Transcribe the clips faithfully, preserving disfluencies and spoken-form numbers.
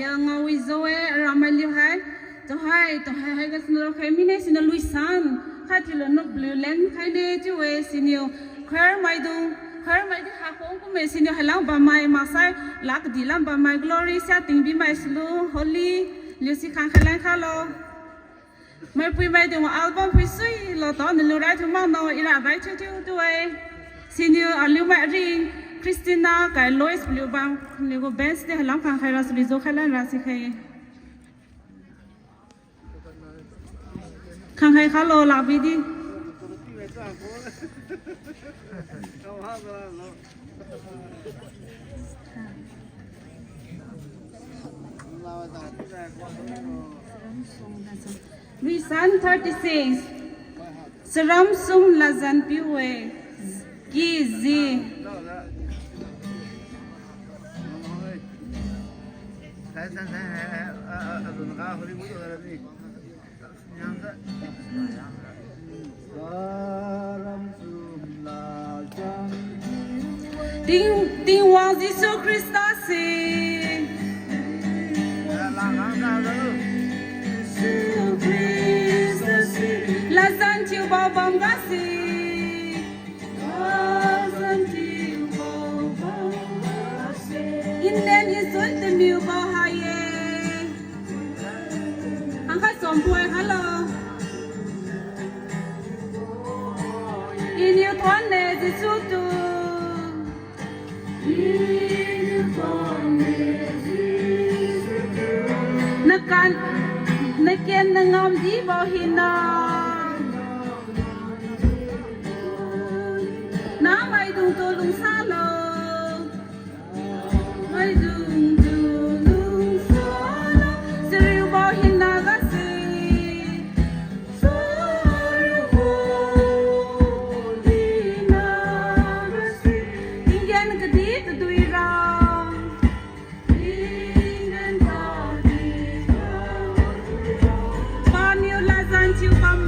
Ya ngaowi jo-e, aramai liu hai. Tuhai, tuhai haiga siniu khai mine siniu luisan. Khathiulo nukbliu len khaine chiu-e siniu. Khar maidung, khar maidi hakhong kumme siniu hailang bammai maksai. Lakdi lam bammai glory sia tingbimai silu, holy. Liu si khangkhai lan khalo. Maipui maidung album phuisui lo tao nilu rai thiu makno ira bai thiu thiu tu-e. Siniu aliu mai ring Christina kai Lois liu bang niu gu bench di hailam khangkhai ra suli jo khai lan ra si khai. Khangkhai khalo lakbi di. Luisan thirty-six. Saram sum lazan piu-e. Ki zi. Ting, Tingwang Jesu Khrista si. Lazan thiubo bamga si. Indian Insun tamiubo ha-e. Hangkha sompuai khalo. Iniu thuan ne Jesu tu. Nakan, naken nangam dibo hina. Namaidung tu lungsalo. Maidung tu lungsalo. Sariubo hina gasi. Sariubo hina gasi. Tinggen kadi tadui ra. Paniu lazan thiu bam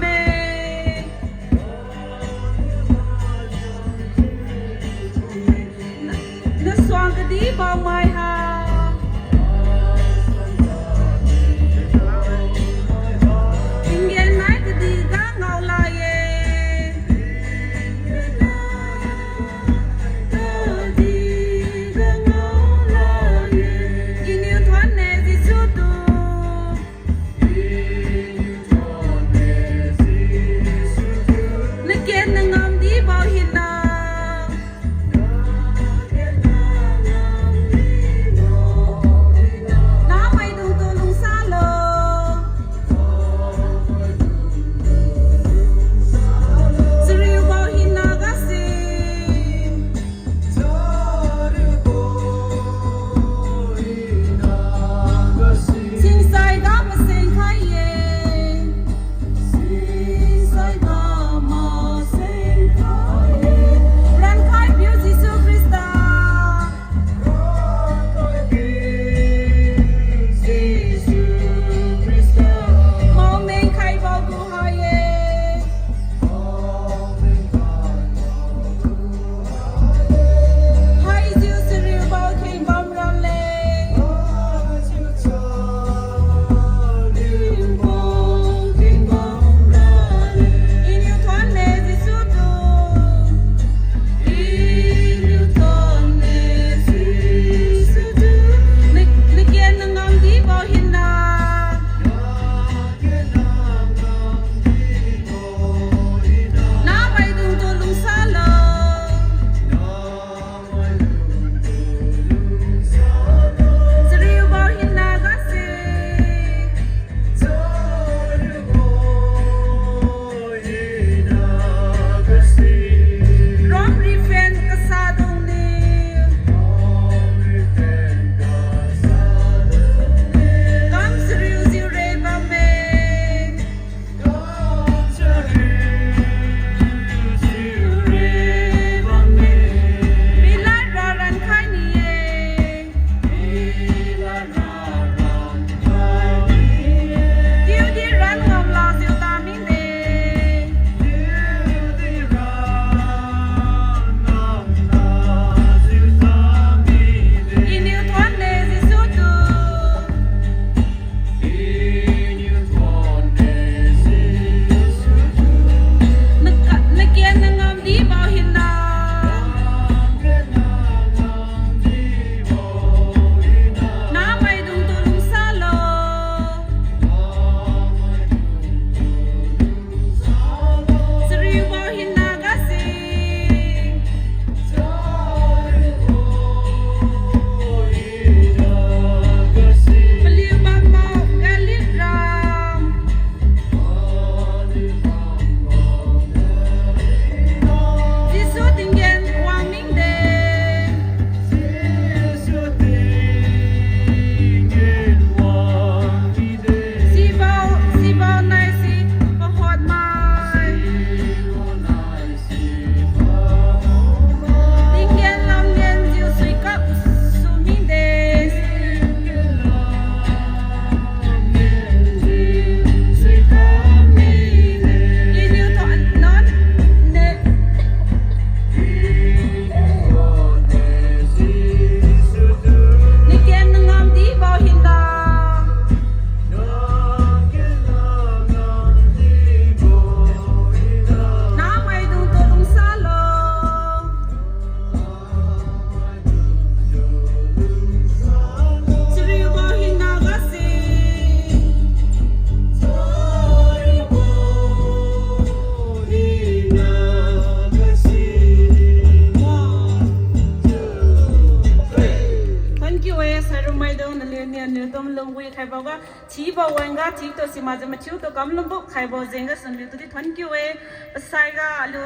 Niu niu tu malum wi khaiboga, thibo wan-ga thitu simakjiu mathiutu kam lungbo khaibo jenggasu niu tudi thank you e. Pasaiga aliu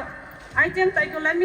item tadkiu lan